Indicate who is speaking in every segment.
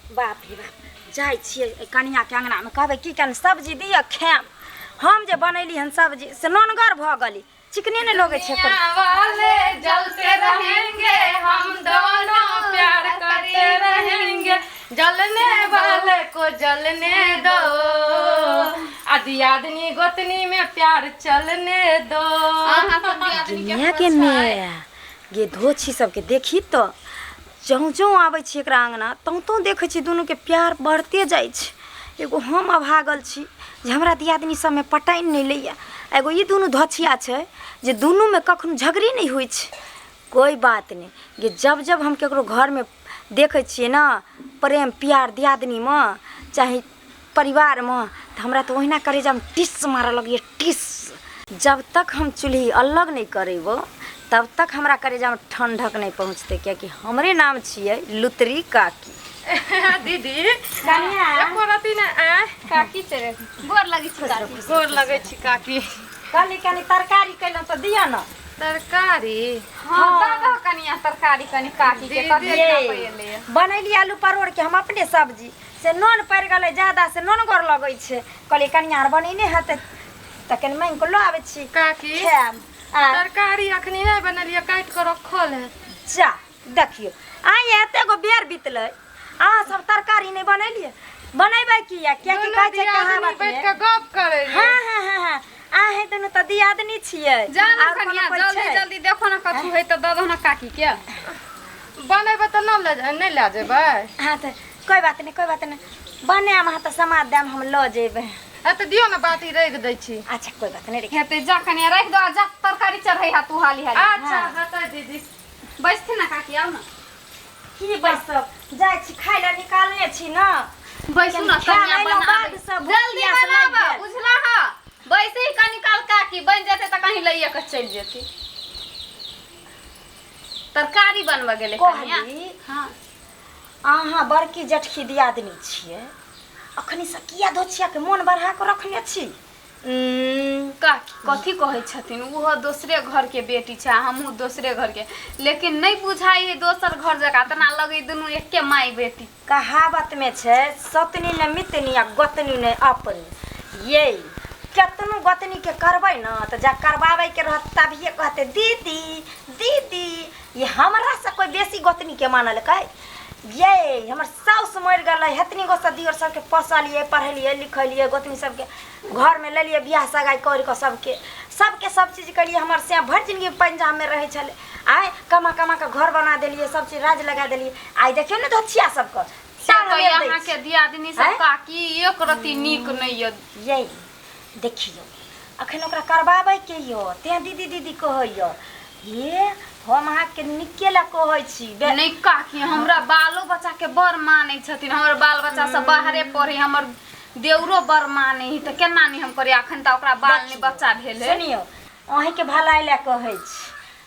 Speaker 1: बाप रे बाप, जाइ छियै एहि कनियाके अङ्गनामे, कहबै की कनि सब्जी दिअ खायब। हम जे बनेली हन सब्जी से नोनगर भऽ गेली, चिकने नहि लगै छै एको।
Speaker 2: वाले जलते रहेंगे हम दोनों, प्यार करते रहेंगे, जलने वाले को जलने दो, आ दियादनी गोतनी में प्यार चलने दो।
Speaker 3: अहाँ सब दियादनी के
Speaker 1: गे गे माय गे, धोछी सबके देखी तऽ जौं जौं आबै छी एकरा अङ्गना तौं तौं देखै छी दुनूके प्यार बढ़ते जाइ छै। एगो हम अभागल छी जे हमरा दियादनी सबमे पटाइन नहि लैए, एगो ई दुनू धोछिया छै जे दुनूमे कखनो झगड़े नहि होइ छै। कोइ बात नहि गे, जब जब हम ककरो घरमे देखै छियै ने प्रेम प्यार दियादनीमे चाहे परिवारमे, तऽ हमरा तऽ ओहिना करेजामे टिस मारऽ लगैए टिस। जब तक हम चूल्ही अलग नहि करेबो तब तक हमरा करेजामे ठण्डक नहि पहुँचतै, कियाकि हमरे नाम छियै लुतरी काकी।
Speaker 2: दीदी।
Speaker 1: कनिया।
Speaker 2: एको रति ने आय।
Speaker 3: काकी चले गोर लगै छी काकी।
Speaker 2: गोर लगै छी काकी।
Speaker 1: कहली कनि तरकारी कयलहुँ तऽ दिअ ने।
Speaker 2: तरकारी?
Speaker 3: हाँ, दऽ दहो कनिया तरकारी कनि काकी के।
Speaker 2: दीदी।
Speaker 3: कते
Speaker 1: ये
Speaker 3: दिन पहिले
Speaker 1: बनैली आलू परोड़के हम अपने सब्जी, से नोन पड़ि गेलै ज्यादा, से नोनगर लगै छै। कहलियै कनिया आर बनेने हेतै तऽ कनि माँगि कऽ लऽ आबै छी।
Speaker 2: काकी।
Speaker 1: खायब आ
Speaker 2: तरकारी अखनी नहि बनेलियै, काटि कऽ रखल है।
Speaker 1: जा देखियौ, आइ एते गो बेर बीतलै, अहाँ सब तरकारी नहि बनेलियै। बनेबै किया? कियाकि
Speaker 2: दुनू
Speaker 1: कहै छै
Speaker 2: दियादनी
Speaker 1: कहावत
Speaker 2: बैठ
Speaker 1: मे
Speaker 2: कऽ गप करै रहियै।
Speaker 1: हाँ हाँ हाँ हाँ, अहें दुनू तऽ दियादनी छियै।
Speaker 3: जा ना
Speaker 1: आओर कोनो
Speaker 3: कनिया,
Speaker 1: कोइ
Speaker 3: जल्दी
Speaker 1: छै?
Speaker 3: जल्दी देखो ना, कथू है तऽ दऽ दहो ना काकी के।
Speaker 2: बनेबै तऽ नहि लऽ नहि लए जेबै?
Speaker 1: हाँ तऽ कोइ बात नहि, कोइ बात नहि, बनायब अहाँ तऽ समाद देब, हम लऽ जेबै।
Speaker 2: आ तऽ दियौ ने, बाटी राखि दै छी।
Speaker 1: अच्छा, कोइ बात नहि,
Speaker 3: हेतै। जा कनिया, राखि दो आ जा तरकारी चढ़ै हा तू हाली हाली।
Speaker 2: अच्छा हेतै दीदी।
Speaker 3: बैसथिन ना काकी, आउ ना।
Speaker 1: की बैसब, जाइ छी खाय लए, निकालने छी ने।
Speaker 3: बैसू ना।
Speaker 1: खा
Speaker 3: कनिया
Speaker 1: लेलहुँ
Speaker 3: बनाबै
Speaker 1: बाद से भूख
Speaker 3: जल्दी
Speaker 1: प्यास लागि
Speaker 3: बनाबऽ
Speaker 1: गेल।
Speaker 3: बुझला हा, बैसे ही कनी काल काकी, बनि जेतै तऽ कहीं लैए कऽ चलि जेतै। तरकारी बनबऽ गेलै कनिया।
Speaker 1: कहली
Speaker 3: हाँ।
Speaker 1: अहाँ बड़की जेठकी दियादनी छियै, अखनी से किया धोछियाके मोन बढ़ा कऽ रखने छी?
Speaker 3: काकी कथी कहै छथिन, ओहो दोसरे घरके बेटी छै आ हमहूँ दोसरे घरके, लेकिन नहि बुझाइ है दोसर घर जकाँ, तेना लगै दुनू एके माय बेटी।
Speaker 1: कहावतमे छै सतनी ने मितनी आ गोतनी ने अपनी। ये केतनो गोतनीके करबै ने तऽ जा करबाबैके रहत तभिए कहतै दीदी दीदी। ये हमरासँ कोइ बेसी गोतनीके मानलकै? ये हमर साउस मरि गेलै, हेतनी गो से दियर सबके पोसलियै, पढ़ेलियै लिखेलियै, गोतनी सबके घरमे लेलियै, बियाह सगाइ करि कऽ सबके सबके सब चीज केलियै। हमर से भरि जिनगी पंजाबमे रहै छलै, आइ कमा कमा कऽ घर बना देलियै, सब चीज राज लगा देलियै। आइ देखियौ ने धोछिया सबके
Speaker 3: से
Speaker 1: टांग
Speaker 3: तऽ
Speaker 1: मेल दै
Speaker 3: अहाँके
Speaker 1: छै।
Speaker 3: दियादनी सब
Speaker 1: आँय?
Speaker 3: काकी एक रति नीक नहि यऽ।
Speaker 1: ये देखियौ, अखन ओकरा करबाबैके यऽ तेँ दीदी दीदी कहैए। हे, हम अहाँके नीके लए कहै छी
Speaker 3: नहि काकी, हमरा बालो बच्चाके बड़ मानै छथिन। हमर बाल बच्चा सब बाहरे पढ़े, हमर देउरो बड़ मानै है, तऽ केना नहि हम करियै? अखन तऽ ओकरा बाल नहि बच्चा भेल है।
Speaker 1: सुनियौ, अहीँके भलाइ लए कहै छी।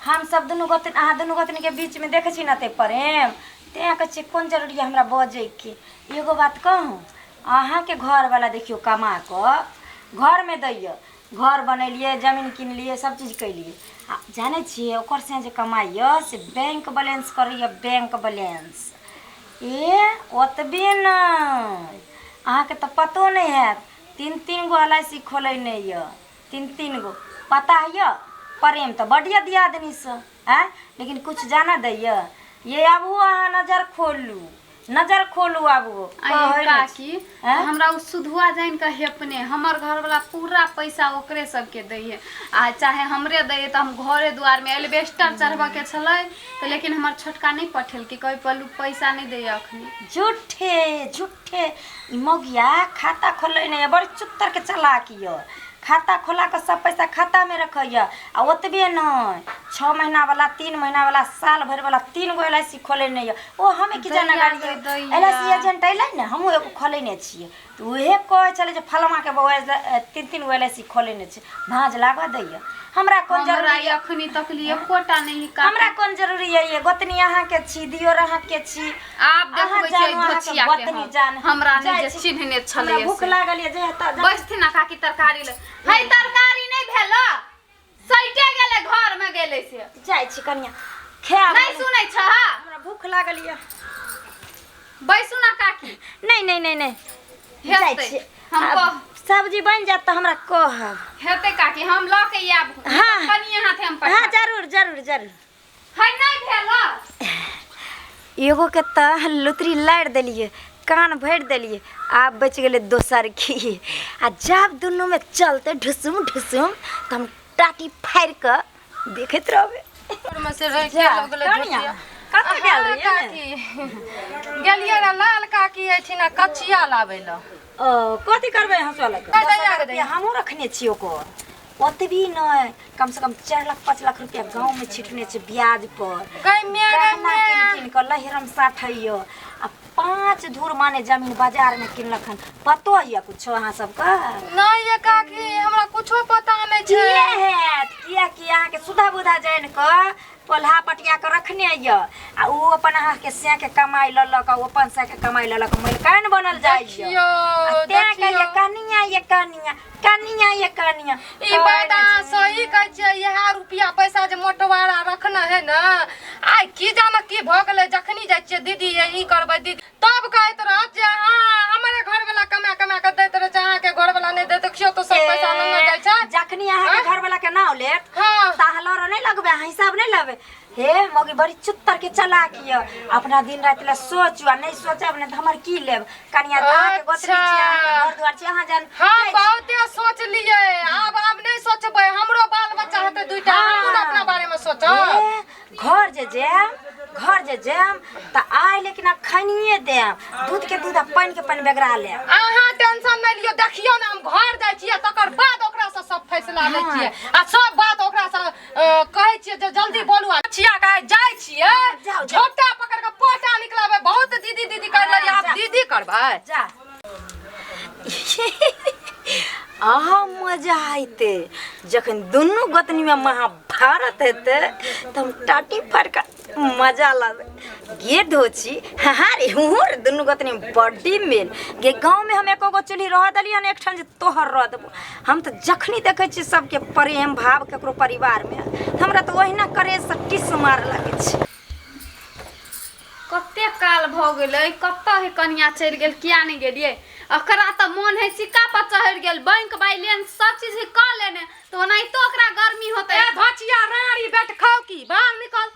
Speaker 1: हमसब दुनू गोतनी, अहाँ दुनू गोतनीके बीचमे देखै छी ने एते प्रेम, तेँ कहै छियै कोन जरूरी यऽ हमरा बजैके। एगो बात कहूँ, अहाँके घरवला देखियौ कमा कऽ घरमे दैए, घर बनेलियै, जमीन किनलियै, सब चीज केलियै, आ जानै छियै ओकर से जे कमाइए से बैंक बैलेंस करैए, बैंक बैलेंस। ए ओतबे नहि, अहाँके तऽ पतो नहि हैत, तीन तीन गो एल I C खोलेने यऽ, तीन तीन गो। पता यऽ प्रेम तऽ बड्ड यऽ दियादनीसँ आँय, लेकिन किछु जानऽ दैए? ये आबू अहाँ नजर खोलू, नजर खोलू आबू।
Speaker 3: आँय
Speaker 1: कहै नहि छी।
Speaker 3: काकी,
Speaker 1: आँय?
Speaker 3: हमरा ओ सुधुआ जानि कऽ हेपने हमर घरवला पूरा पैसा ओकरे सबके दै है आ चाहे हमरे दै है, तऽ हम घरे दुआरमे एल्बेस्टर चढ़बऽके छलै तऽ, लेकिन हमर छोटका नहि पठेलकै, कहै पल्लू पैसा नहि दैए अखनी।
Speaker 1: झूठे झूठे, ई मौगिया खाता खोलै नहि यऽ, बड़ चुत्तरके चलाक यऽ। खाता खोला कऽ सब पैसा खातामे रखैए। आ ओतबे नहि, 6 महीनावला, 3 महीनावला, साल भरिवला 3 गो एल I C खोलेने यऽ। ओ हमे की जाने
Speaker 3: दैया
Speaker 1: गेलियै।
Speaker 3: गे दैया।
Speaker 1: एल I C agent अयलै ने, हमहूँ एगो खोलेने छियै, तऽ उहे कहै छलै जे फलमाके बौआ तीन तीन गो एल I C खोलेने छै। भाँज लागऽ दैए हमरा, कोन
Speaker 3: हमरा
Speaker 1: जरूरी यऽ?
Speaker 3: अखनी तक लिए एकोटा नहि काकी।
Speaker 1: हमरा कोन जरूरी यऽ? ये गोतनी अहाँके छी, दियोर अहाँके छी।
Speaker 3: आब
Speaker 1: अहाँ
Speaker 3: देखबै छियै
Speaker 1: जानू, अहाँके
Speaker 3: धोछिया के।
Speaker 1: गोतनी
Speaker 3: हम
Speaker 1: जान।
Speaker 3: हमरा नहि
Speaker 1: जाइ
Speaker 3: जे
Speaker 1: छी।
Speaker 3: चिन्हने
Speaker 1: हमरा
Speaker 3: छलै
Speaker 1: भूख
Speaker 3: से।
Speaker 1: लागल यऽ, जे हेतऽ
Speaker 3: बैसथिन ना काकी, तरकारी ले है। तरकारी नहि भेल, सैटे गेलै, घर में गेलै से।
Speaker 1: जाइ छी कनिया, खायब।
Speaker 3: नहि सुनै छह?
Speaker 1: हमरा भूख लागल यऽ।
Speaker 3: बैसू ना काकी। काकी।
Speaker 1: नहीं नहीं नहीं नहीं, जाइ
Speaker 3: हेतै।
Speaker 1: छियै।
Speaker 3: हम
Speaker 1: आब
Speaker 3: कह
Speaker 1: सब्जी बनि जायत तऽ हमरा कहब।
Speaker 3: हेतै काकी, हम लऽ के आयब।
Speaker 1: हाँ।
Speaker 3: कनिये हाथे हम पठा।
Speaker 1: हाँ, जरूर जरूर जरूर।
Speaker 3: है नहि भेल।
Speaker 1: एगो के तऽ लुतरी लारि देलियै, कान भरि देलियै, आब बचि गेलै दोसर की। आ जब दुनूमे चलतै ढुसुम ढुसुम तऽ हम टाटी फाड़ि कऽ देखैत रहबै।
Speaker 2: में से रहि
Speaker 1: जा,
Speaker 2: गेल गेलै
Speaker 1: कनिया,
Speaker 2: धोतिया।
Speaker 1: कतऽ गेल
Speaker 2: हाँ,
Speaker 1: रहियै ने?
Speaker 2: काकी गेलियै रऽ लाल काकी एहिठिना कचिया लाबै लए।
Speaker 1: ओ कथी करबै हँसुआ लऽ कऽ?
Speaker 2: दै
Speaker 1: 10,000
Speaker 2: दै।
Speaker 1: रुपया हमहूँ रखने छियै ओकर, ओतबी नहि, कम से कम 4 लाख 5 लाख रुपया गाँवमे छिटने छै ब्याज पर।
Speaker 2: गै मे गै
Speaker 1: गहना
Speaker 2: मे
Speaker 1: कीन कीन कऽ लहिरम साठैय आ 5 धूर माने जमीन बाजारमे किनलक हन। पतो यऽ कुछो अहाँ सबके?
Speaker 2: नहि ये काकी, हमरा कुछो पता नहि छै।
Speaker 1: किए हैत? किएकि अहाँके सुधा बुधा जानि कऽ पोल्हा पटिया कऽ रखने यऽ आ ओ अपन अहाँके सैके कमाइ लऽ लऽ कऽ, ओ अपन सैके कमाइ लऽ लऽ कऽ मलिकाइन बनल जाइ यऽ।
Speaker 2: देखियौ
Speaker 1: आ तें कहैये
Speaker 2: देखियौ
Speaker 1: कनिया ये कनिया, कनिया ये कनिया।
Speaker 2: ई बात अहाँ सही कहै छियै। इएह रुपया पैसा जे मोटवारा रखने है ने, आइ की जाने की भऽ गेलै। जखनी जाइ छियै दीदी ये ई करबै दीदी, तब कहैत रहत जे हाँ हमरे घरवला कमा कमा कऽ दैत रहै छै, अहाँके घरवला नहि दैत। देखियौ तऽ सब पैसा लेने जाइ छै।
Speaker 1: जखनी अहाँके घरवला के नाव लेत
Speaker 2: हाँ
Speaker 1: तऽ अहाँ लड़ऽ नहि लगबै, अहाँ हिसाब नहि लेबै। हे मौगी बड़ी चुत्तर के चलाक यऽ, अपना दिन राति लए सोचू आ नहि सोचब ने तऽ हमर की लेब। कनिया अहाँके गोतनी छी, अहाँके घर दुआर छी, अहाँ जान
Speaker 2: हम
Speaker 1: जाइ छी।
Speaker 2: बहुते सोचलियै, आब आब नहि सोचबै। हमरो बाल बच्चा हेतै दुइटा, हमहूँ ने अपना बारेमे सोचब।
Speaker 1: हे, घर जे जायब, घर जे जायब तऽ आइ लेकिन अखनिये देब, दूध के दूध आ पानि के पानि बेगरा लेब।
Speaker 2: अहाँ टेंशन नहि लियौ। देखियौ ने, हम घर जाइ छियै तकर बाद ओकरासँ सब फैसला लै छियै आ सब बात ओकरासँ कहै छियै जे जल्दी बोलू। आ छिया के आइ जाइ छियै,
Speaker 1: जाउ, जाउ।
Speaker 2: झोटा पकड़ के पोटा निकलाबै। बहुत दीदी दीदी कर लगियै, आब
Speaker 1: जा।
Speaker 2: दीदी करबै।
Speaker 1: जा, आहा मजा आइते जखन दुनू गोतनीमे महाभारत हेतै तऽ हम टाटी फाड़ि कऽ मजा लेबै। गे धोची, हाँ रे हुँ रे, दुनू गोतनी बड्डी मेल गे। गाँवमे हम एको गो चूल्ही रह देलियै हन एकठाम जे तोहर रह देबो। हम तऽ जखनी देखै छियै सबके प्रेम भाव ककरो परिवारमे, हमरा तऽ ओहिना करेजसँ टिस मार लागै छै।
Speaker 3: कते काल भऽ गेलै, कतऽ है कनिया? चलि गेल, किया नहि गेलियै? ओकरा तऽ मोन है सिक्का पर चढ़ि गेल, बैंक बैलेंस सब चीज है कऽ लेने, तऽ ओनाहितो ओकरा गर्मी होतै।
Speaker 2: ए धोचिया राड़ी बेट खाउ की, बाहर निकल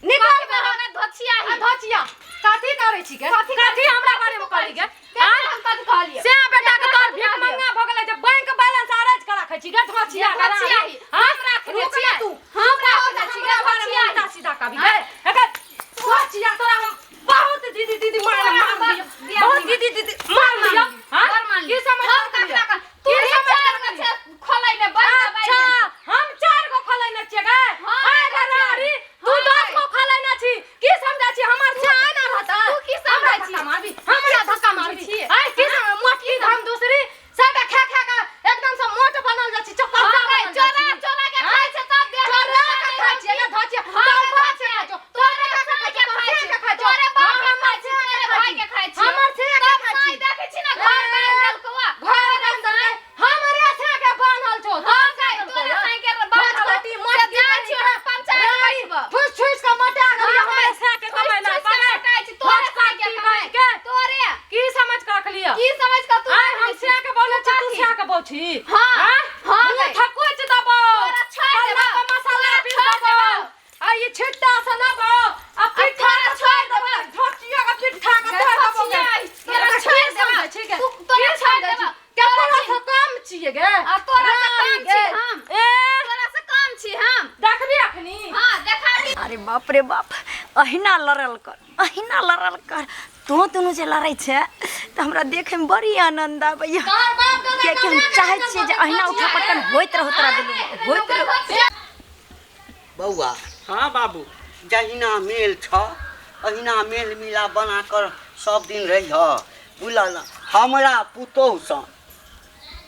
Speaker 2: निकल
Speaker 3: कथी
Speaker 2: बाहर।
Speaker 3: बाहर धोचिया
Speaker 2: आ
Speaker 3: ही?
Speaker 2: धोचिया कथी करै छी गे? कथी हमरा बारे में कहली गे?
Speaker 3: हम कथी कहलियै?
Speaker 2: से बेटा के तोर भीख
Speaker 3: कहलियै?
Speaker 2: मंगा भऽ गेलै जे बैंक बैलेंस अरेंज करा राखै छी गे धोचिया?
Speaker 3: गे धोचिया ही।
Speaker 2: हम
Speaker 3: हम राखने
Speaker 2: रुक
Speaker 3: छियै।
Speaker 2: ना तू,
Speaker 3: हम राखने छी गे
Speaker 2: हमरा बारे में
Speaker 3: धोचिया ही।
Speaker 2: उल्टा सीधा कहबी गे? हे धोचिया, तोरा हम बहुत दीदी दीदी मार
Speaker 3: तोरा
Speaker 2: मार
Speaker 3: हम बस
Speaker 2: दियो,
Speaker 3: दिया
Speaker 2: बहुत
Speaker 3: नहीं।
Speaker 2: दीदी दीदी मार लियो। हां,
Speaker 3: बड़ मान
Speaker 2: की
Speaker 3: ली।
Speaker 2: समझ
Speaker 3: हम
Speaker 2: रखलियै?
Speaker 3: ककरा कह तू
Speaker 2: की
Speaker 3: ही
Speaker 2: समझ
Speaker 3: चारि गो
Speaker 2: रखलियै?
Speaker 3: छै खोलै ने बैंक
Speaker 2: अच्छा,
Speaker 3: बैलेंस।
Speaker 2: हम 4 गो खोलैने छियै गे।
Speaker 3: हाँ,
Speaker 2: आइ गे रारी, तू
Speaker 3: हाँ,
Speaker 2: 10 गो खोलैने छी। की समझै छी हमर से आइ ना रहता?
Speaker 3: तू की समझै
Speaker 2: हमरा
Speaker 3: छी?
Speaker 2: धक्का मारबी, हमरा धक्का मारबी?
Speaker 3: छी?
Speaker 2: आइ की समझ, मोटकी हम दूसरी सबटा खा खा के एकदम से मोट बनल जाइ छी, चक्कर
Speaker 3: हाँ,
Speaker 2: बनल
Speaker 3: गै,
Speaker 2: जाइ
Speaker 3: चोरा
Speaker 2: छी।
Speaker 3: चोरा के
Speaker 2: हाँ?
Speaker 3: खाइ छै तब देह
Speaker 2: चोरा के खाइ छियै गे धोचिया,
Speaker 3: हाँ,
Speaker 2: तोर बाप के
Speaker 3: धोचिया।
Speaker 2: खाइ छौ,
Speaker 3: तोरे
Speaker 2: तोर बेटा
Speaker 3: साई
Speaker 2: के
Speaker 3: के
Speaker 2: खाइ
Speaker 3: खाइ
Speaker 2: छौ,
Speaker 3: छै,
Speaker 2: तोर
Speaker 3: तोरे
Speaker 2: से के
Speaker 3: बाप
Speaker 2: खाइ
Speaker 3: के
Speaker 2: छी,
Speaker 3: खाइ छै,
Speaker 2: हमर
Speaker 3: तोरे
Speaker 2: से के
Speaker 3: भाई के खाइ
Speaker 2: खाइ छी,
Speaker 3: छै।
Speaker 2: हमर से के
Speaker 3: तब
Speaker 2: खाइ
Speaker 3: साई
Speaker 2: छी।
Speaker 3: देखै छी ने घर बान्हि देलकौ आ।
Speaker 2: घर बान्हि देलकै, हमरे से के बान्हल छौ,
Speaker 3: हाँ
Speaker 2: तोर
Speaker 3: गै,
Speaker 2: से
Speaker 3: तोरे
Speaker 2: देलकौ।
Speaker 3: साई के बान्हल छौ।
Speaker 2: मोटकी,
Speaker 3: से
Speaker 2: मोटकी
Speaker 3: जाइ
Speaker 2: बनी
Speaker 3: छियौ
Speaker 2: के
Speaker 3: हम पंचायत
Speaker 2: रानी,
Speaker 3: बैठबऽ।
Speaker 2: ठुस ठुस के मोटा गेलियै
Speaker 3: हाँ
Speaker 2: हमरे
Speaker 3: गै,
Speaker 2: से के
Speaker 3: ठुस
Speaker 2: कमाइ
Speaker 3: ठुस
Speaker 2: लए।
Speaker 3: के मोटाइ छी, तोरे साई के
Speaker 2: मोटकी
Speaker 3: कमाइ।
Speaker 2: बनि के।
Speaker 3: तोरे
Speaker 2: की समझ के रखलियै?
Speaker 3: की समझ के तू
Speaker 2: आइ हम
Speaker 3: रखने छी?
Speaker 2: से के बोलै छी, तू
Speaker 3: कथी?
Speaker 2: से के बोछी?
Speaker 3: हाँ, हाँ
Speaker 2: मुँह
Speaker 3: गै।
Speaker 2: थकुच देबौ,
Speaker 3: तोरा छोड़ि
Speaker 2: पल्ला
Speaker 3: देबौ,
Speaker 2: के मसाला
Speaker 3: तोरा
Speaker 2: पीस
Speaker 3: छोड़ि
Speaker 2: देबौ
Speaker 3: देबौ।
Speaker 2: आ ई छिट्टा से लेबौ आ पिट्ठा
Speaker 3: तोरा
Speaker 2: के
Speaker 3: छोड़ि देबौ।
Speaker 2: धोचिया के पिट्ठा के
Speaker 3: गै
Speaker 2: तोड़ देबौ
Speaker 3: धोचिया,
Speaker 2: गे।
Speaker 3: तोरा
Speaker 2: तोरा
Speaker 3: छोड़ि
Speaker 2: की समझै
Speaker 3: देबौ।
Speaker 2: छी गे?
Speaker 3: तू तोरा
Speaker 2: की
Speaker 3: छोड़ि
Speaker 2: समझै छी?
Speaker 3: देबौ।
Speaker 2: के
Speaker 3: तोरा
Speaker 2: तोरा
Speaker 3: छी।
Speaker 2: से कम छियै गे?
Speaker 3: आ तोरा से
Speaker 2: रानी
Speaker 3: कम
Speaker 2: गे।
Speaker 3: छी हम।
Speaker 2: ए
Speaker 3: तोरा से कम छी हम।
Speaker 2: देखबी अखनी?
Speaker 3: हाँ, देखाबी।
Speaker 1: अरे बाप रे बाप, अहिना लड़ल कर, अहिना लड़ल कर। तोँ दुनू जे लड़ै छै तऽ हमरा देखैमे बड़ी आनन्द आबैए,
Speaker 2: तोहर बाप दादा
Speaker 1: कियाकि हम
Speaker 2: कमाए के
Speaker 1: चाहै
Speaker 2: रखल
Speaker 1: छियै जे
Speaker 2: छौ,
Speaker 1: अहिना उठा पटकन होइत रहौ, तोरा दुनूमे होइत रहौ।
Speaker 4: बौआ।
Speaker 5: हाँ बाबू।
Speaker 4: जहिना मेल छ अहिना मेल मिलाप बना कर सब दिन रहिह, बुझल? हमरा पुतोहुसँ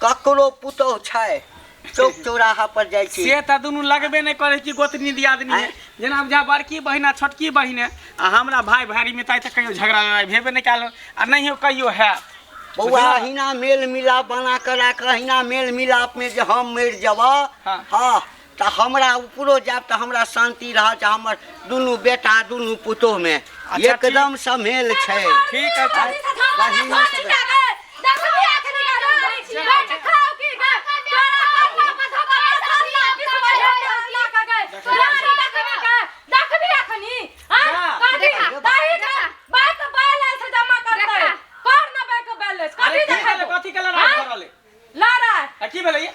Speaker 4: ककरो पुतोहु छै चौक चौराहा पर जाइ छी
Speaker 5: से तऽ दुनू लगबे नहि करै छी गोतनी दियादनी।
Speaker 4: आँय?
Speaker 5: जेना बुझा बड़की बहिन आ छोटकी बहिन है, आ हमरा भाय भारी में तऽ आइ तक कहियो झगड़ा लड़ाइ भेबे नहि कयल आ नहियो कहियो हैत।
Speaker 4: बौआ,
Speaker 5: बुझलह?
Speaker 4: अहिना मेल मिलाप बना कर राख, अहिना मेल मिलाप में जे हम मरि जेबह।
Speaker 5: हाँ।
Speaker 4: हाँ, तऽ हमरा ऊपरो जायब तऽ हमरा शान्ति रहत जे हमर दुनू बेटा दुनू पुतोहमे
Speaker 5: अच्छा,
Speaker 4: एकदम समेल छै।
Speaker 5: ठीक है, ठीक।
Speaker 4: बहिनो सब-
Speaker 5: अरे की भेलै, कथी के लड़ाई भऽ रहलै? आ की भेलै ये?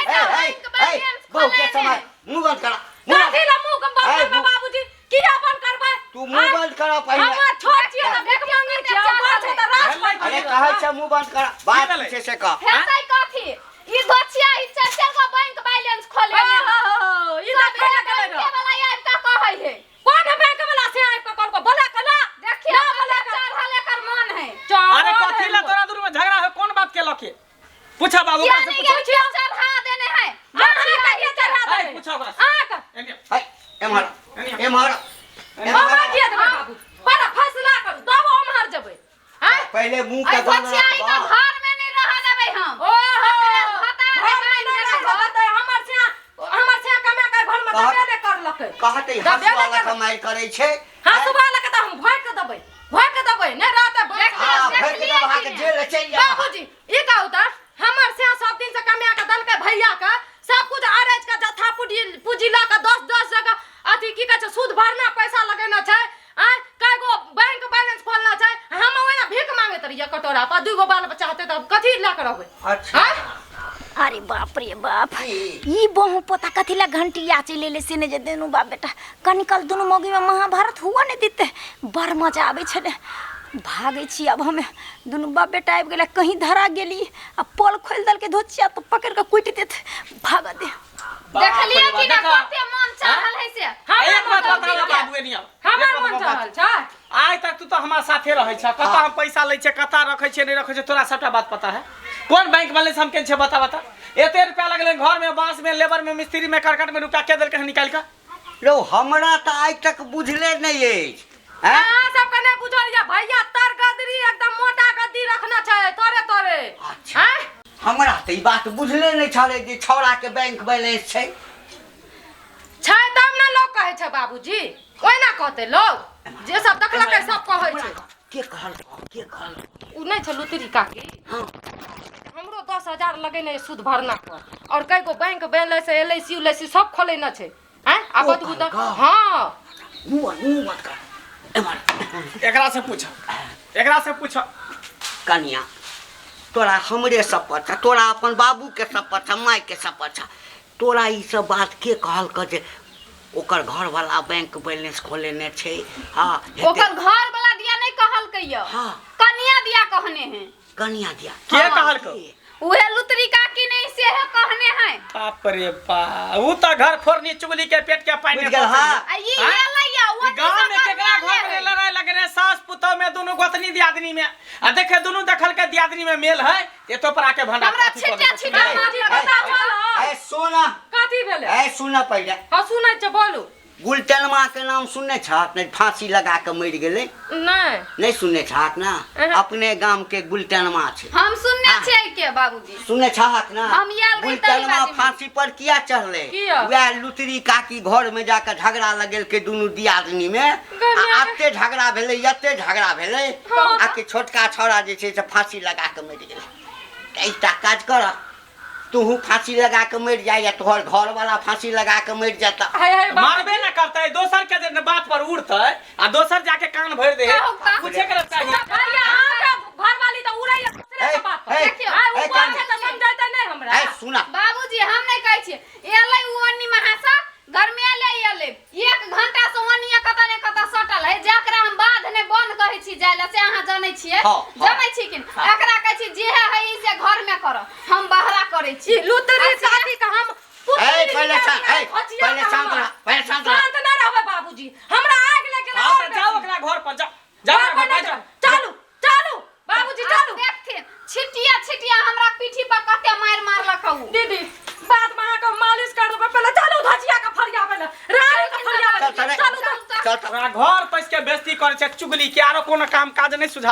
Speaker 4: ए, ए, ए, बहू के समाज मुंह बंद करा, मुंह बंद। ए,
Speaker 2: बाबूजी किया बंद करबै?
Speaker 4: तू मुंह बंद करा पहिले।
Speaker 2: हमर छोट छियै तऽ भीख मांगै छियै, आ बड़ छै तऽ राज पाइ।
Speaker 4: अरे कहै छै मुंह बंद करा, बात
Speaker 5: भेलै?
Speaker 4: की छै से कह।
Speaker 3: हेतै कथी? ई दोछिया ई चारि चारि गो बैंक बैलेंस खोले।
Speaker 2: ओहो, ई देखै लए गेलै
Speaker 3: बैंक
Speaker 2: रहए।
Speaker 3: वाला आबि कऽ कहै है।
Speaker 2: कोन बैंक वाला से आबि कऽ कहलको बोला के ला?
Speaker 3: देखियौ
Speaker 2: ना बोला के।
Speaker 3: चढ़ल एकर मन है।
Speaker 5: अरे कथी ला तोरा दुनू में झगड़ा है, कोन बात के लके? पूछा बाबू
Speaker 3: किया
Speaker 5: ओकरा से,
Speaker 3: नहीं
Speaker 5: पूछा।
Speaker 3: गेल? किया चढ़ा देने है?
Speaker 2: अहाँ कहिया चढ़ा
Speaker 5: ए,
Speaker 2: देबै?
Speaker 5: पूछा ओकरा से।
Speaker 2: अहाँ के
Speaker 5: एने।
Speaker 4: है, एम्हर एम्हर
Speaker 2: हमरा
Speaker 4: एम्हर।
Speaker 2: किया देबै बाबू? बड़ा फैसला करू तब ओम्हर जेबै। आँय?
Speaker 4: पहिले मुंह के
Speaker 3: एहि
Speaker 4: बंद
Speaker 3: दोछिया ई
Speaker 4: रखबह।
Speaker 3: के घर में नहीं रह देबै हम।
Speaker 2: ओहो,
Speaker 3: भतार
Speaker 2: घर में
Speaker 3: बान्हि
Speaker 2: नहि
Speaker 3: देबै।
Speaker 2: राखब तऽ हमर से कमा के घर में दबे नहि करलकै।
Speaker 4: कहते
Speaker 2: दबे
Speaker 4: हंसुआ
Speaker 2: नहि
Speaker 4: लऽ
Speaker 2: करलकै।
Speaker 4: कमाइ करै छै।
Speaker 2: हँसुआ लऽ के तऽ हम भोँकि कऽ देबै, भोँकि कऽ देबै, नहि रहतै भोँकि कऽ।
Speaker 4: हाँ, भरि के
Speaker 3: देखलियै
Speaker 4: दबा
Speaker 3: कि
Speaker 4: के
Speaker 3: नहि?
Speaker 4: जेल चलि जा।
Speaker 2: बाबूजी, ई कहू तऽ हमर से सब दिन से कमा के देलकै भैया के सब कुछ अरैज के जत्था पूंजी पूंजी लऽ के दस दस जगह अथी की कहै छै सूद भरना पैसा लगेना छै, आँय, कए गो बैंक बैलेंस खोलना छै। हम ओहिना भीख मांगैत रहियै कटोरा पर, दू गो बाल बच्चा हेतै तऽ कथी लऽ के रहबै?
Speaker 4: अच्छा।
Speaker 2: आँय?
Speaker 1: अरे बाप रे बाप,
Speaker 4: की?
Speaker 1: ई बहु पोता कथी ला घंटिया चलि एलै से नहि जे दुनू बाप बेटा कनी काल दुनू मौगीमे महाभारत हुअ नहि देतै। बड़ मजा आबै छलै। भागै छी आब हमे, दुनू बाप बेटा आबि गेलै, कहीं धरा गेली आ पोल खोलि देलकै धोचिया तऽ पकड़ि कऽ कुटि देत। भागऽ दे।
Speaker 3: देखलियै कि ना
Speaker 5: देखा।
Speaker 3: कते मन चढ़ल है से।
Speaker 5: एक बात
Speaker 2: हमर
Speaker 5: बताओ बाबू, एनी आउ।
Speaker 2: हमर
Speaker 5: एक बात
Speaker 2: मन
Speaker 5: बताओ।
Speaker 2: चढ़ल छै।
Speaker 5: आइ तक तू तो हमारे साथे रहै छ, कतऽ हम पैसा लै छियै, कतऽ रखै छियै, नहि रखै छियै, तोरा सबटा बात पता है। कोन बैंक बैलेंस हम केने छियै, बता बता। एते रुपया लगलै घर में, बांस में, लेबर में, मिस्त्री में, करकट में, रुपया के देलकै हन निकालि कऽ?
Speaker 4: रौ, हमरा तऽ आइ तक बुझले नहि अछि। हैं?
Speaker 2: अहाँ सबके नहि बुझल यऽ, भैया तर गदरी एकदम मोटा गद्दी रखने छै तोरे तोरे।
Speaker 4: अच्छा।
Speaker 2: आँय?
Speaker 4: हमरा तऽ ई बात बुझले नहि छलै जे छौड़ाके बैंक बैलेंस छै।
Speaker 2: छै तब ने लोग कहै छै बाबूजी, ओहिना कहतै लोग? जे सब देखलकै सब कहै छै।
Speaker 4: के कहलकौ, के कहलकौ?
Speaker 2: उ नहि छै लुतरी काकी?
Speaker 4: हाँ।
Speaker 2: हमरो 10,000 लगेने सूद भरना पर, और कई गो bank balance L I C उल आई सी सब खोलेने छै। आँय, आ
Speaker 4: ओ
Speaker 2: बतबू तऽ।
Speaker 4: कहलकौ?
Speaker 2: हाँ।
Speaker 4: मुँह मुँह बंद कर, एम्हर।
Speaker 5: एकरा से पूछ, एकरा से पूछ।
Speaker 4: कनिया, तोरा हमरे शपथ छह, तोरा अपन बाबूके शपथ छह, मायके शपथ छह, तोरा ई सब बात के कहलकौ जे ओकर घरवाला बैंक बैलेंस खोलेने छै? हाँ, हेतै।
Speaker 3: ओकर घर वाला दिया नहीं कहलकै यौ।
Speaker 4: हाँ।
Speaker 3: कनिया दिया कहने है।
Speaker 4: कनिया दिया?
Speaker 5: के कहलकौ?
Speaker 3: उहे लुतरी काकी नहीं से है कहने है।
Speaker 5: बाप रे बाप, उ तऽ घर फोड़नी चुगली के पेट के पानि
Speaker 4: बुझि गेल, हाँ।
Speaker 3: आ ई
Speaker 5: आँय?
Speaker 3: एलै या ओ
Speaker 5: ई गाँव में केकरा घर में लड़ाई लगने, सास पुतोह में, दुनू गोतनी दियादनी में, आ देखे दुनू देखल के दियादनी में मेल है, एतो पर आके भंडा
Speaker 3: हमरा
Speaker 5: अथी कऽ
Speaker 3: छिटा
Speaker 5: देलकै।
Speaker 3: छिटा
Speaker 2: बाबूजी, पता चलल?
Speaker 4: ए सुन।
Speaker 2: कथी भेलै?
Speaker 4: ए सुन पहिले।
Speaker 2: हाँ, सुनै छियै, बोलू।
Speaker 4: गुलटनमा के नाम सुनने छहक ने, फांसी लगा के मरि गेलै?
Speaker 2: नहि।
Speaker 4: नहि सुनने छहक ने?
Speaker 2: अहं।
Speaker 4: अपने गाम के गुलटनमा छै।
Speaker 3: हम सुनने छियै के बाबूजी।
Speaker 4: सुनने छहक ने?
Speaker 3: हम आयल रही तही
Speaker 4: गुलटनमा
Speaker 3: बाजीमे।
Speaker 4: फांसी पर किया चढ़लै?
Speaker 2: किया?
Speaker 4: वएह लुतरी काकी घर में जाके झगड़ा लगेलकै दुनू दियादनी में, आ एते झगड़ा भेलै, एते झगड़ा भेलै आ कि छोटका छौड़ा जे छै से फांसी लगा के मरि गेलै। तऽ एकटा काज कर, तूहू फांसी लगा के मरि जाय या तोहर घरवाला फांसी लगा के मरि जाता।
Speaker 2: हाय हाय बाप।
Speaker 5: मारबे न करतै, दोसर के जे बात पर उड़तै आ दोसर जाके कान भरि दे।
Speaker 3: कहू का?
Speaker 5: पूछे के चाहिए।
Speaker 2: भैया, अहाँके घरवाली तऽ उड़ैया दूसरे के बात पर।
Speaker 4: ए,
Speaker 3: देखियौ,
Speaker 2: आइ उ
Speaker 4: ए,
Speaker 2: बात छै तऽ समझैतै नहि हमरा।
Speaker 4: ए सुना।
Speaker 3: बाबूजी, हम नहीं कहै छियै, एलै उ ओन्नी महासा गरमेले एलै, एक घंटा से ओन्नी कतऽ ने कतऽ सटल है, जकरा हम बाध ने बंद कहै छी जाय लए से अहाँ जनै छियै।
Speaker 4: हाँ, हाँ।
Speaker 3: जनै छी कि नहि? एकरा कहै छी जे है ई से घर में कर, हम बहरा करै छी।
Speaker 2: ई लुतरी
Speaker 3: आ से-
Speaker 2: काकी के हम
Speaker 4: ए, पहिले शांत, ए, पहिले शांत रह, पहिले शांत रह।
Speaker 2: शांत नहि रहबै बाबूजी, हमरा आगि लागि गेलै।
Speaker 5: हाँ
Speaker 2: और
Speaker 5: तऽ जाओ
Speaker 2: बेसी।
Speaker 5: ओकरा घर पर जाओ, जाओ
Speaker 2: घर
Speaker 5: ओकरा
Speaker 2: पर
Speaker 5: घर पर
Speaker 2: नहि
Speaker 5: जाओ।
Speaker 2: जाउ। चलू चलू बाबूजी
Speaker 3: आब
Speaker 2: चलू।
Speaker 3: देखथिन छिटिया छिटिया हमरा पीठी पर कते मारि मारलक उ।
Speaker 2: दीदी, बाद में अहाँके मालिश कर देबै, पहिले चलू धजिया के फरियाबै लए, रानी के फरियाबै
Speaker 4: चल,
Speaker 2: लए।
Speaker 4: चल,
Speaker 2: चलू।
Speaker 4: चल, चल।
Speaker 5: ओकरा घर पैस के बेइज्जती करै छै चुगली के, आरो कोनो काम काज नहि सुझाय।